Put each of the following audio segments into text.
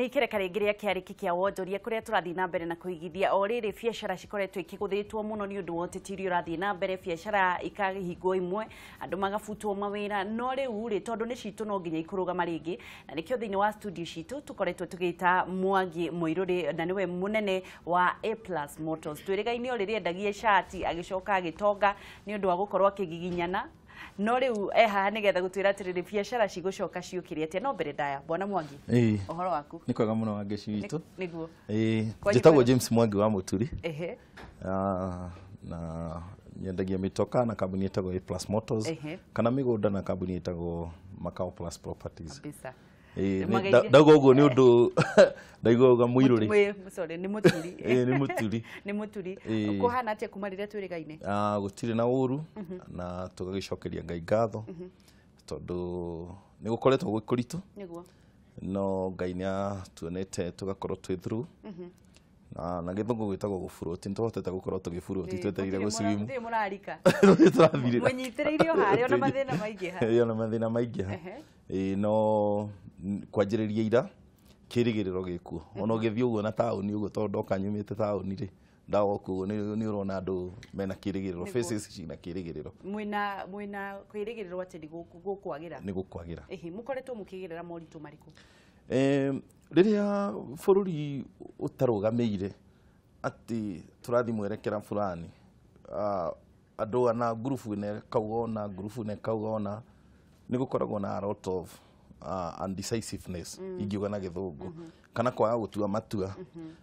Nĩ ikereka rĩngĩ rĩa kĩarĩki kĩa wonjoria kũrĩa tũrathiĩ na mbere na kũigithia o rĩrĩ biacara cikoretwo ikĩgũthĩtwo mũno nĩ ũndũ wa ũteti ũrĩa ũrathiĩ na mbere, biacara ikahingwo imwe, andũ magabutwo mawĩra, no rĩu rĩ tondũ nĩ citũ no nginya ikũrũgama rĩngĩ, na nĩkĩo thĩinĩ wa studio citũ tũkoretwo tũgĩta Mwangi Muiruri na nĩwe mũnene wa A Plus Motors. Twĩrĩgaine o rĩrĩa endagia cati agĩcoka agĩtonga nĩ ũndũ wa gũkorwo akĩgiginyana, no rĩu e haha nĩgetha gũtwĩra atĩrĩrĩ biacara cigũcoka ciũkĩre atĩa. No mbere ndaya, bwana Mwangi, ũhoro waku? Nĩ kwega mũno, Wangeci witũ. Nĩguo. Njĩtagwo James Mwangi wa Mũturi. Na nyendagia mĩtoka na kambuni ĩtagwo A Plus Motors, kana mĩgũnda na kambuni ĩtagwo Macau Plus Properties. Kabisa. Ndauga ũguo nĩ ũndũ ndaigua uga Muiruri. Sorry, nĩ Mũturi. Nĩ Mũturi. Nĩ Mũturi. Kũhana atĩa kuma rĩrĩa twĩrĩgaine? Gũtirĩ na ũru, na tũgagĩcokeria Ngai ngatho tondũ nĩ gũkoretwo gwĩ kũritũ. Nĩguo. No Ngai nĩ atuonete tũgakorwo twĩ through. Na gĩthũngũ gwĩtagwo gũburũti, nĩ tũhotete gũkorwo tũgĩburũti twetereire gũciwimu. Gũtirĩ mũrarika. Tũrathirĩra. Mũnyitĩrĩire o harĩa ona mathĩna maingĩha. Ona mathĩna maingĩha. No kwanjĩrĩria ira kĩrĩgĩrĩro gĩkuo. Ona ũgĩthiĩ ũguo na taũni ũguo, tondũ ndoka nyumĩte taũni rĩ, ndawoka ũguo nĩ ũrona andũ mena kĩrĩgĩrĩro, faces cina kĩrĩgĩrĩro. Mwĩna kwĩrĩgĩrĩrwo atĩ nĩ gũkwagĩra. Nĩ gũkwagĩra. Mũkoretwo mũkĩgerera moritũ marĩkũ? Rĩrĩa bũrũri ũtarũgamĩire atĩ tũrathiĩ mwerekera fulani, andũ ana ngurubu ĩno ĩkauga ũna, ngurubu ĩno ĩkauga ũna, nĩ gũkoragwo na a lot of undecisiveness, ingiuga na gĩthũngũ, kana kwaga gũtua matua.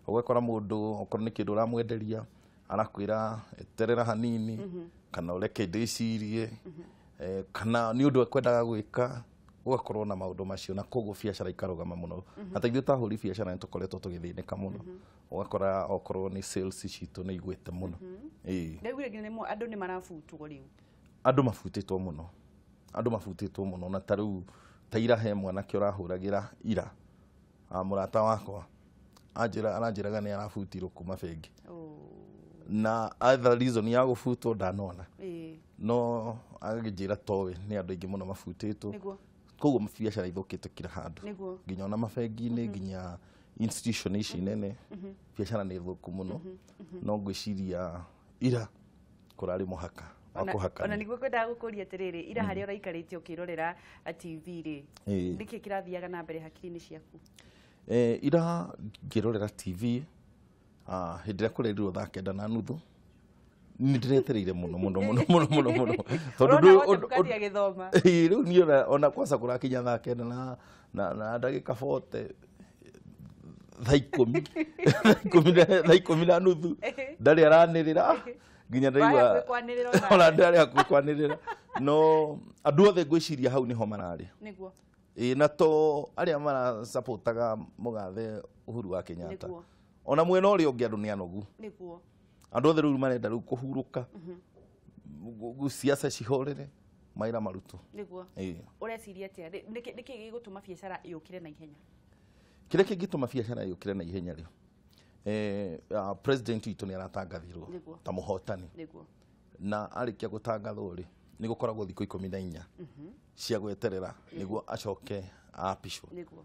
Ũgakora mũndũ okorwo nĩ kĩndũ ũramwenderia arakwĩra eterera hanini, kana ũreke ndĩcirie, kana nĩ ũndũ ekwendaga gwĩka, ũgakorwo na maũndũ macio, na koguo biacara ikarũgama mũno. Na ta ithuĩ ta ahũri biacara nĩ tũkoretwo tũgĩthĩnĩka mũno, ũgakora okorwo nĩ sales citũ nĩ igwĩte mũno. Ndaiguire nginya andũ nĩ marabutwo rĩu. Andũ mabutĩtwo mũno, andũ mabutĩtwo mũno, na ta rĩu ta ira he mwanake ũrahũragĩra ira, mũrata wakwa aranjĩraga nĩ arabutirwo kuma bengi. Na other reason ya gũbutwo ndanona. No agĩnjĩra towe nĩ andũ aingĩ mũno mabutĩtwo. Koguo biacara ithũkĩte kila handũ. Nginya ona mabengi-inĩ, nginya institution ici nene, biacara nĩ thũku mũno. No ngwĩciria ira kũrarĩ mũhaka wa kũhakania. Ona nĩguo ngwendaga gũkũria atĩrĩrĩ, ira harĩa ũraikarĩte ũkĩrorera TV rĩ, nĩkĩ kĩrathiaga na mbere hakiri-inĩ ciaku? Ira ngĩrorera TV, hĩndĩ ĩrĩa kũrerirwo thaa 9:30, nĩ ndĩretereire mũno mũno mũno mũno mũno mũno. Tondũ ũrona agĩthoma. Rĩu niĩ ona kwanza kũrakinya thaa 9 na ndagĩka 40, thaa ikũmi, thaa ikũmi na nuthu, ndarĩ aranĩrĩra, nginya ndaigua ona ndarĩ hakuhĩ kwanĩrĩra. No andũ othe ngwĩciria hau nĩho mararĩ. Nĩguo. Na to arĩa marasapotaga mũgathe Uhuru wa Kenyatta, ona mwena ũrĩa ũngĩ andũ nĩ anogu. Nĩguo. Andũ othe rĩu marenda rĩu kũhurũka, ciaca cihorere, mawĩra marutwo. Nĩguo. Ũreciria atĩa? Nĩkĩ gĩgũtũma biacara yũkĩre na ihenya? Kĩrĩa kĩngĩtũma biacara yũkĩre na ihenya rĩ, president witũ nĩ aratangathirwo ta mũhotani. Nĩguo. Na arĩkia gũtangathwo rĩ, nĩ gũkoragwo thikũ 14 cia gweterera nĩguo acoke aapishwo. Nĩguo.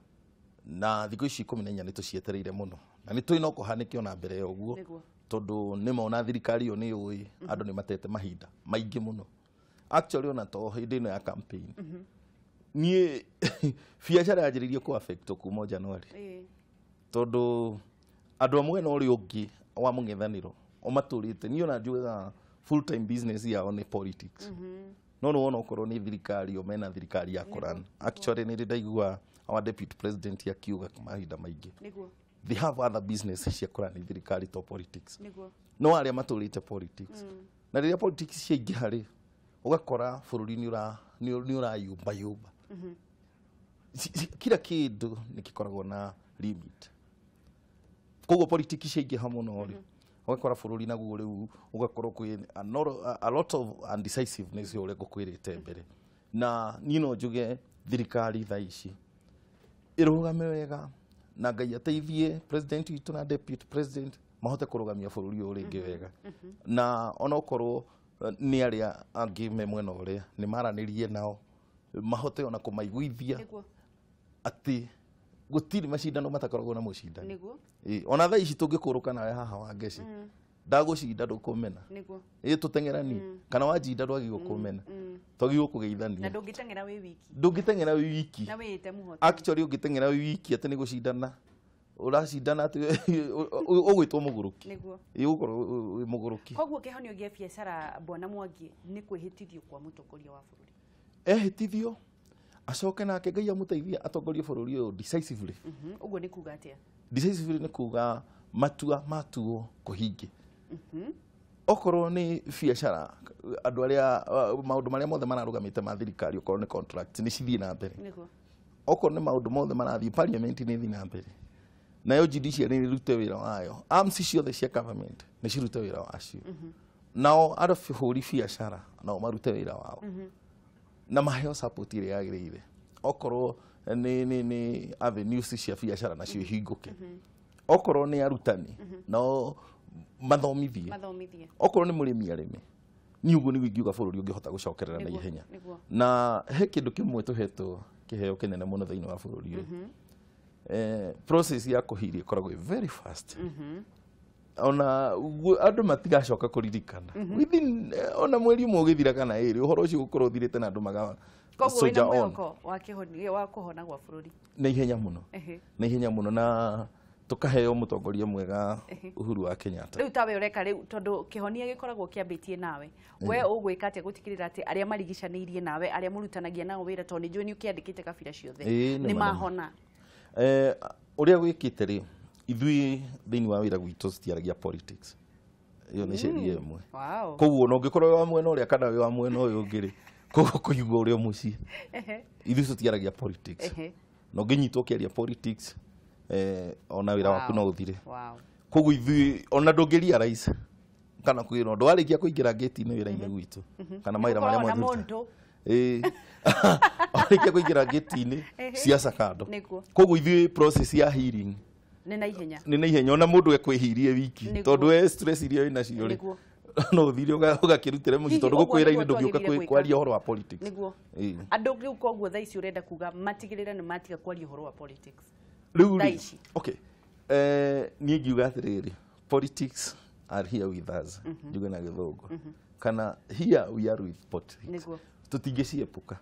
Na thikũ ici 14 nĩ tũcietereire mũno, na nĩ tũĩ no kũhanĩke ona mbere ya ũguo, tondũ nĩ mona thirikari ĩyo nĩ yũĩ andũ nĩ matete mahinda maingĩ mũno. Actually ona to hĩndĩ ĩno ya campaign, niĩ biacara yanjĩrĩirie kũ affect kuma January, tondũ andũ a mwena ũrĩa ũngĩ wa mũng'ethanĩro o matũrĩte, niĩ ona njugaga full time business yao nĩ politics. No nĩ wona okorwo nĩ thirikari o mena thirikari ya kũrana. Actually nĩ ndĩ ndaigua our deputy president akiuga mahinda maingĩ, they have other business cia kũrani thirikari to politics. No arĩa matũrĩte politics, na rĩrĩa politics ciaingĩha rĩ, ũgakora bũrũri nĩ ũrayumba yumba. Kila kĩndũ nĩ gĩkoragwo na limit. Koguo politics ciaingĩha mũno rĩ, ũgakora bũrũri naguo rĩu ũgakorwo kwĩ a lot of undecisiveness ũrĩa ngũkwĩrĩte mbere. Na niĩ no njuge thirikari thaa ici ĩrũgame wega, na Ngai ateithie president witũ na deputy president mahote kũrũgamia bũrũri ũyũ rĩngĩ wega. Na onokorwo nĩ arĩa angĩ me mwena ũrĩa nĩ maranĩrie nao, mahote ona kũmaiguithia atĩ Gũtirĩ macindano matakoragwo na mũcindani. Nĩguo. Ona thaa ici tũngĩkũrũka nawe haha wa ngeci. Ndagũcinda ndũkũmena. Nĩguo. Tũteng'erani. Kana wanjinda ndwagĩrĩirwo kũmena. Twagĩrĩirwo kũgeithania. Na ndũngĩteng'era wĩ wiki. Ndũngĩteng'era wĩ wiki. Na wĩĩte mũhotani. Actually ũngĩteng'era wĩ wiki atĩ nĩ gũcindana. Ũracindana atĩ ũgwĩtwo mũgũrũki. Nĩguo. Ũgũkorwo wĩ mũgũrũki. Koguo kĩhonio gĩa biacara Bwana Mwangi nĩ kwĩhĩtithio kwa mũtongoria wa bũrũri. Ehĩtithio acoke nake Ngai amũteithie atongorie bũrũri ũyũ decisively. Ũguo nĩ kuga atĩa? Decisively nĩ kuga matua matuo kũhinge. Okorwo nĩ biacara andũ arĩa maũndũ marĩa mothe mararũgamĩte ma thirikari okorwo nĩ contract nĩ cithiĩ na mbere. Nĩguo. Okorwo nĩ maũndũ mothe marathiĩ parliament nĩ ĩthiĩ na mbere. Nayo judiciary nĩ ĩrute wĩra wayo. Arms ciothe cia government nĩ cirute wĩra wacio. Nao ahũri biacara nao marute wĩra wao. Na maheo support ĩrĩa yagĩrĩire. Okorwo nĩ avenues cia biacara nacio ihingũke. Okorwo nĩ arutani nao mathomithie. Okorwo nĩ mũrĩmi arĩme. Niĩ ũguo nĩguo ingiuga bũrũri ũngĩhota gũcokerera na ihenya. Na he kĩndũ kĩmwe tũhetwo kĩheo kĩnene mũno thĩinĩ wa bũrũri ũyũ. Process ya kũhiria ĩkoragwo very fast. Ona andũ matigacoka kũririkana. Within ona mweri ũmwe ũgĩthira kana ĩrĩ ũhoro ũcio ũgũkorwo ũthirĩte na andũ maga soldier on. Wa kũhona gwa bũrũri. Na ihenya mũno. Na ihenya mũno na tukaheo mũtongoria mwega Uhuru wa Kenyatta. Rĩu tawe ũreka rĩu tondũ kĩhonia gĩkoragwo kĩambĩtie nawe. We ũgwĩka atĩa gũtigĩrĩra atĩ arĩa marigicanĩirie nawe arĩa mũrutanagia nao wĩra tondũ nĩ njũĩ nĩ ũkĩandĩkĩte kabira ciothe nĩ mahona. Ũrĩa gwĩkĩte rĩ ithuĩ thĩinĩ wa wĩra gwitũ tũtiaragia politics. Ĩyo nĩ sheria ĩmwe. Koguo no ũngĩkorwo wĩ wa mwena ũrĩa kana wĩ wa mwena ũyũ ũngĩ rĩ koguo kũigua ũrĩa mũciĩ. Ithuĩ tũtiaragia politics. Na ũngĩnyitwo ũkĩaria politics ona wĩra waku no ũthire. Koguo ithuĩ ona ndũngĩ realize kana kwĩra ũndũ warĩkia kũingĩra gate-inĩ wĩra-inĩ gwitũ kana mawĩra marĩa mothe. Warĩkia kũingĩra gate-inĩ siasa kando. Koguo ithuĩ process ya healing nĩ na ihenya. Nĩ na ihenya ona mũndũ ekwĩhirie wiki tondũ we stress iria wĩ nacio rĩ no ũthire ũgakĩrutĩre mũciĩ tondũ gũkũ wĩra-inĩ ndũngĩũka kwaria ũhoro wa politics. Nĩguo. Andũ rĩu koguo thaa ici ũrenda kuga matigĩrĩre nĩ matiga kwaria ũhoro wa politics. Rĩu rĩ, okay. Niĩ ngiuga atĩrĩrĩ, politics are here with us. Njuge na gĩthũngũ. Kana here we are with politics. Tũtingĩciepuka.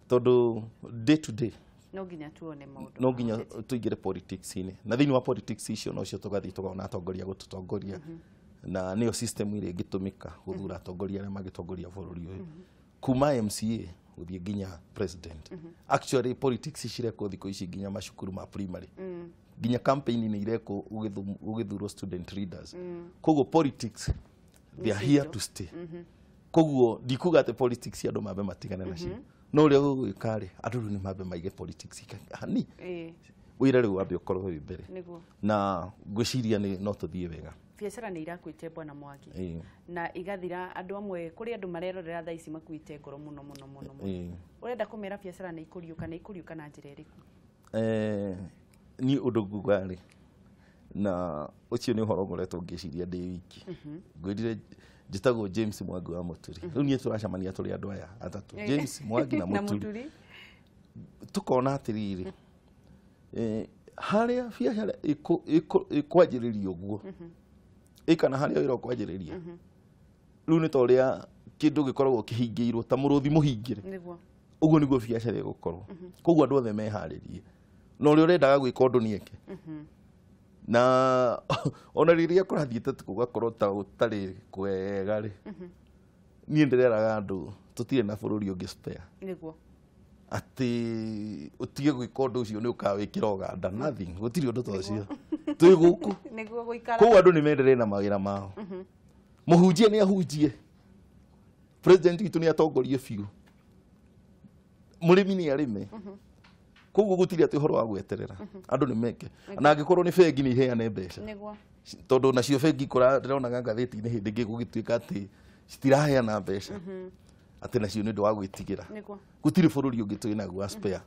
Tondũ day to day no nginya tuone maũndũ. No nginya tũingĩre politics-inĩ. Na thĩinĩ wa politics icio nocio tũgathiĩ tũkona atongoria gũtũtongoria. Na nĩyo system ĩrĩa ĩngĩtũmĩka gũthura atongoria arĩa mangĩtongoria bũrũri ũyũ. Kuma MCA gũthiĩ nginya president. Actually politics cirekwo thikũ ici nginya macukuru ma primary. Nginya campaign nĩ irekwo ũgĩthurwo student leaders. Koguo politics they are here to stay. Koguo ndikuga atĩ politics andũ mambe matigane nacio. No ũrĩa gũgwĩka rĩ andũ rĩu nĩ mambe maige politics hani. Wĩra rĩu wambe ũkorwo wĩ mbere. Na ngwĩciria nĩ no tũthiĩ wega. Biacara nĩ irakuĩte Bwana Mwangi. Na igathira andũ amwe kũrĩ andũ marerorera thaa ici makuĩte ngoro mũno mũno mũno mũno. Ũrenda kũmera biacara nĩ ikũriũka na ikũriũka na njĩra ĩrĩkũ? Niĩ ũndũ nguga rĩ na ũcio nĩ ũhoro ngoretwo ngĩciria ndĩ wiki. Ngwĩrire njĩtagwo James Mwangi wa Mũturi. Rĩu niĩ tũracemania tũrĩ andũ aya atatũ. James Mwangi na Mũturi. Tũkona atĩrĩrĩ harĩa biacara ĩkwanjĩrĩria ũguo kana harĩa wĩra ũkwanjĩrĩria rĩu nĩ ta ũrĩa kĩndũ gĩkoragwo kĩhingĩirwo ta mũrũthi mũhingĩre. Ũguo nĩguo biacara ĩgũkorwo. Koguo andũ othe meharĩrie. Na ũrĩa ũrendaga gwĩka ũndũ nĩ eke. Na ona rĩrĩa kũrathiĩte gũgakorwo ta gũtarĩ kwega rĩ niĩ ndĩreraga andũ tũtirĩ na bũrũri ũngĩ spare. Nĩguo. Atĩ ũtige gwĩka ũndũ ũcio nĩ ũkawĩkĩra Ũganda. Nothing. Gũtirĩ ũndũ ta ũcio. Twĩ gũkũ. Nĩguo gũikara. Koguo andũ nĩ mendelee na mawĩra mao. Mũhunjie nĩ ahunjie. President witũ nĩ atongorie biũ. Mũrĩmi nĩ arĩme. Koguo gũtirĩ atĩ ũhoro wa gweterera. Andũ nĩ meke. Na angĩkorwo nĩ bengi nĩ iheane mbeca. Nĩguo. Tondũ nacio bengi ndĩronaga ngathĩti-inĩ hĩndĩ ĩngĩ gũgĩtuĩka atĩ citiraheana mbeca. Atĩ nacio nĩ ũndũ wa gwĩtigĩra. Gũtirĩ bũrũri ũngĩ twĩ naguo spare.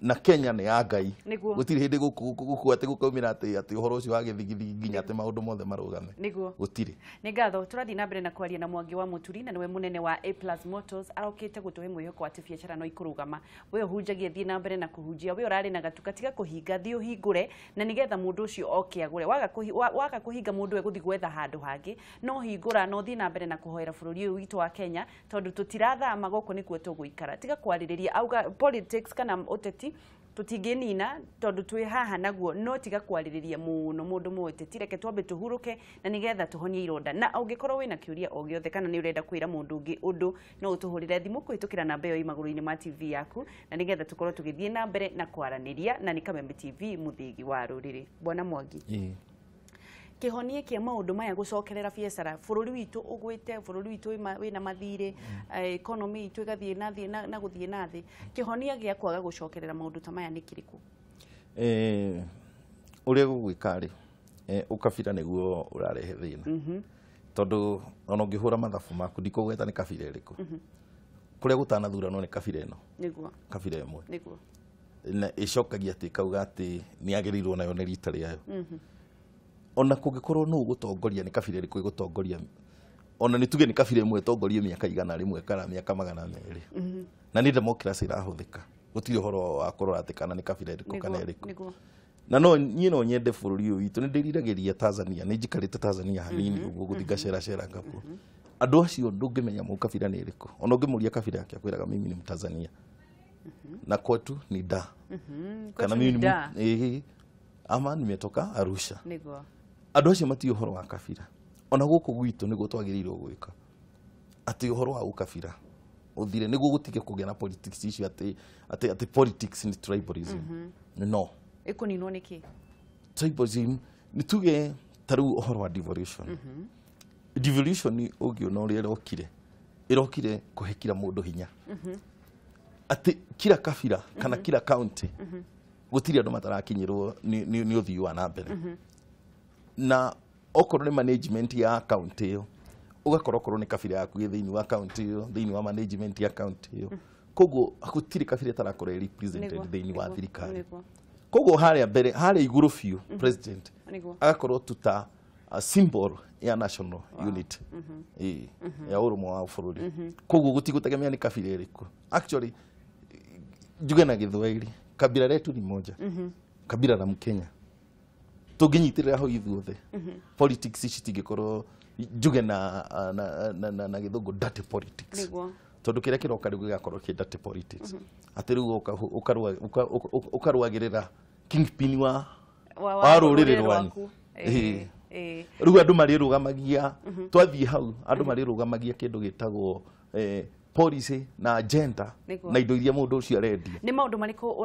Na Kenya nĩ ya Ngai. Gũtirĩ hĩndĩ gũkũ atĩ gũkaumĩra atĩ ũhoro ũcio wa gĩthigithigi nginya atĩ maũndũ mothe marũgame. Gũtirĩ. Nĩ ngatho tũrathiĩ na mbere na kwaria na Mwangi wa Mũturi na nĩwe mũnene wa A Plus Motors arokĩte gũtũhe mwĩhoko atĩ biacara no ikũrũgama. We ũhunjagia thiĩ na mbere na kũhunjia, we ũrarĩ na gatuka tiga kũhinga, thiĩ ũhingũre na nĩgetha mũndũ ũcio oke agũre. Waga kũhinga mũndũ egũthiĩ gwetha handũ hangĩ, no hingũra no thiĩ na mbere na kũhoera bũrũri ũyũ witũ wa Kenya tondũ tũtirathama gũkũ nĩkuo tũgũikara. Tiga kwarĩrĩria auga politics kana ũteti tũtingĩnina tondũ twĩ haha naguo, no tiga kwarĩrĩria mũno mũndũ mũteti, reke twambe tũhurũke na nĩgetha tũhonie ironda. Na ũngĩkorwo wĩna kĩũria o gĩothe kana nĩ ũrenda kwĩra mũndũ ũngĩ ũndũ, no ũtũhũrĩre thimũ kũhĩtũkĩra namba ĩyo ĩ magũrũ-inĩ ma TV yaku na nĩgetha tũkorwo tũgĩthiĩ na mbere na kwaranĩria. Na nĩ Kameme TV, mũthĩgi wa rũrĩrĩ. Bwana Mwangi, kĩhonia kĩa maũndũ maya gũcokerera biacara, bũrũri witũ ũgwĩte, bũrũri witũ wĩna mathirĩ, economy itũ ĩgathiĩ na thĩ na gũthiĩ na thĩ, kĩhonia gĩa kwaga gũcokerera maũndũ ta maya nĩ kĩrĩkũ? Ũrĩa gũgwĩka rĩ, ũkabira nĩguo ũrarehe thĩna. Tondũ ona ũngĩhũra mathabu maku ndikũgweta nĩ kabira ĩrĩkũ. Kũrĩa gũtanathuranwo nĩ kabira ĩno. Nĩguo. Kabira ĩmwe. Nĩguo. Na ĩcokagia atĩ ĩkauga atĩ nĩ yagĩrĩirwo nayo nĩ rita rĩayo. Ona kũngĩkorwo nũ ũgũtongoria nĩ kabira ĩrĩkũ ĩgũtongoria, ona nĩ tuge nĩ kabira ĩmwe ĩtongorie mĩaka 100 kana mĩaka 200. Na nĩ democracy ĩrahũthĩka, gũtirĩ ũhoro wa kũrora atĩ kana nĩ kabira ĩrĩkũ kana ĩrĩkũ. Na no niĩ no nyende bũrũri ũyũ witũ, nĩ ndĩriragĩria Tanzania, nĩ njikarĩte Tanzania hanini ũguo gũthiĩ ngaceracera ngakuo. Andũ acio ndũngĩmenya mũkabira nĩ ĩrĩkũ, ona ũngĩmũria kabira yake akwĩraga mimi ni Mtanzania na kwetu ni da. Kana mimi ni ama nimetoka Arusha. Nĩguo. Andũ acio matiũĩ ũhoro wa kabira. Ona gũkũ gwitũ nĩguo twagĩrĩirwo gwĩka atĩ ũhoro wa ũkabira ũthire, nĩguo gũtige kũgĩa na politics icio atĩ politics ni tribalism. No. Ĩkũninwo nĩkĩ? Tribalism nĩ tuge ta rĩu ũhoro wa devolution. Devolution ũngĩona ũrĩa ĩrokire, ĩrokire kũhe kila mũndũ hinya. Atĩ kila kabira kana kila county gũtirĩ andũ matarakinyĩrwo nĩ ũthii wa na mbere. Na okorwo nĩ management ya county ĩyo, ũgakorwo okorwo nĩ kabira yaku ĩ thĩinĩ wa county ĩyo, thĩinĩ wa management ya county ĩyo. Koguo gũtirĩ kabira ĩtarakorwo ĩ represented thĩinĩ wa thirikari. Koguo harĩa mbere, harĩa igũrũ biũ president agakorwo tu ta symbol ya national unit ya ũrũmwe wa bũrũri. Koguo gũtigũtegemea nĩ kabira ĩrĩkũ. Actually njuge na Gĩthwaĩri, kabila letu ni moja. Kabila la Mkenya. Tũngĩnyitĩrĩra hau ithuothe, politics ici citingĩkorwo njuge na Gĩthũngũ dirty politics. Tondũ kĩrĩa kĩroka rĩu gĩgakorwo kĩ dirty politics. Atĩ rĩu ũkarũagĩrĩra kingpin wa rũrĩrĩ rwanyu. Rĩu andũ marĩrũgamagia, twathiĩ hau andũ marĩrũgamagia kĩndũ gĩtagwo policy na agenda na indo iria mũndũ ũcio arendia. Nĩ maũndũ marĩkũ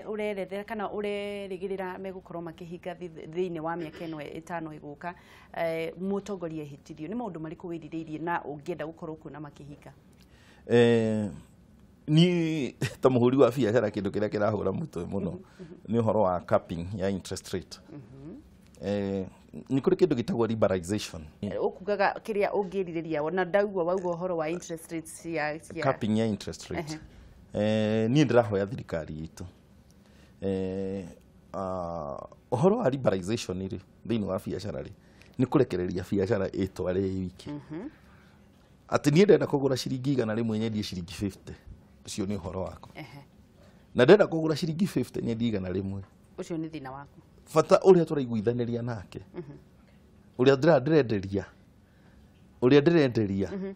ũrerethera kana ũrerĩgĩrĩra megũkorwo makĩhinga thĩinĩ wa mĩaka ĩno 5 ĩgũka mũtongoria ehĩtithio? Nĩ maũndũ marĩkũ wĩrirĩirie na ũngĩenda gũkorwo ũkuona makĩhinga? Niĩ ta mũhũri wa biacara kĩndũ kĩrĩa kĩrahũra mũtwe mũno nĩ ũhoro wa capping ya interest rate. Nĩ kũrĩ kĩndũ gĩtagwo liberalization. Ũkugaga kĩrĩa ũngĩrirĩria na ndaigua wauga ũhoro wa interest rates ya capping ya interest rate. Niĩ ndĩrahoya thirikari itũ ũhoro wa liberalization rĩ thĩinĩ wa biacara rĩ nĩ kũrekereria biacara ĩtware wiki. Atĩ niĩ ndenda kũgũra ciringi 100 nyendie ciringi 50, ũcio nĩ ũhoro wakwa. Na ndenda kũgũra ciringi 50 nyendie 100, ũcio nĩ thĩna waku. Bata ũrĩa tũraiguithanĩria nake, ũrĩa ndĩrenderia, ũrĩa ndĩrenderia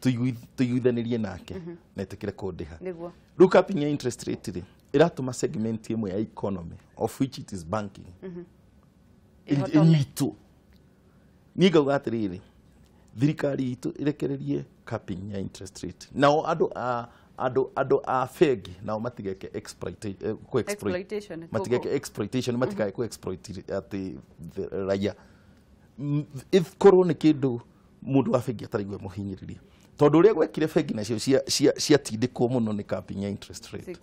tũiguithanĩrie nake na ĩtĩkĩre kũndĩha. Rĩu capping ya interest rate rĩ ĩratũma segment ĩmwe ya economy of which it is banking ĩnyitwo. Niĩ ngauga atĩrĩrĩ, thirikari itũ ĩrekererie capping ya interest rate, nao andũ a bengi nao matigeke exploitation, matigeke exploitation, matigeke ku exploit atĩ raia. Ĩkorwo nĩ kĩndũ mũndũ wa bengi ataraigua mũhinyĩrĩria, tondũ ũrĩa gwekire bengi nacio ciatindĩkwo mũno nĩ capping ya interest rate,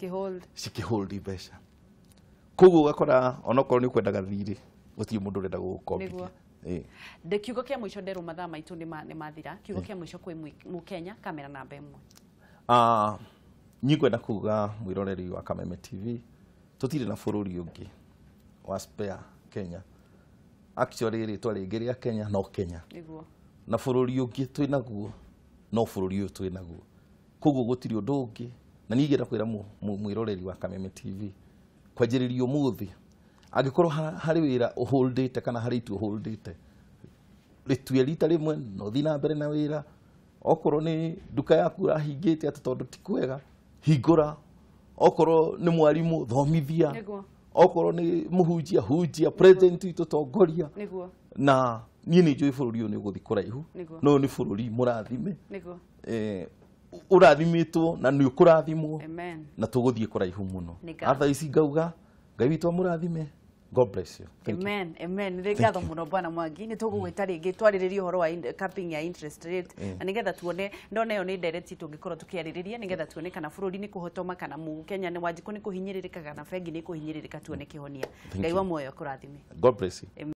cikĩhold mbeca. Koguo ũgakora onokorwo nĩ ũkwendaga thirĩ, gũtirĩ mũndũ ũrenda gũgũkombithia. Ndĩ kiugo kĩa mũico nderwo mathaa maitũ nĩ mathira. Kiugo kĩa mũico kwĩ Mũkenya, kamera namba 1. Nyingwenda kuga mwiroreri wa Kameme TV tutire na bũrũri ũngĩ wa spare Kenya. Actually rĩtwa rĩngĩ rĩa Kenya no Kenya. Nĩguo. Na bũrũri ũngĩ twĩnaguo no bũrũri ũyũ twĩnaguo. Koguo gũtirĩ ũndũ ũngĩ. Na niĩ ingĩenda kwĩra mwiroreri wa Kameme TV kwanjĩrĩria ũmũthĩ angĩkorwo harĩ wĩra ũholdĩte kana harĩ itua ũholdĩte rĩtue rita rĩmwe na ũthiĩ na mbere na wĩra. Okorwo nĩ nduka yaku ũrahingĩte atĩ tondũ ti kwega, hingũra. Okorwo nĩ mwarimũ, thomithia. Okorwo nĩ mũhunjia, hunjia. President witũ tongoria. Na niĩ nĩ njũĩ bũrũri ũyũ nĩ ũgũthiĩ kũraihu. No ũyũ nĩ bũrũri mũrathime. Ũrathimĩtwo na nĩ ũkũrathimwo. Na tũgũthiĩ kũraihu mũno. Atha ici ngauga Ngai witũ amũrathime. God bless you. Thank amen you. Amen. Nĩ ngatho mũno Bwana Mwangi. Nĩ tũgũgwĩta rĩngĩ twarĩrĩrie ũhoro wa capping ya interest rate na nĩgetha tuone ndona ĩyo nĩ ndereti tũngĩkorwo tũkĩarĩrĩria nĩgetha tuone kana bũrũri nĩ kũhotoma kana Mũkenya nĩ Wanjikũ nĩ kũhinyĩrĩrĩka kana bengi nĩ kũhinyĩrĩrĩka tuone kĩhonia. Ngai wa muoyo akũrathime. God bless you.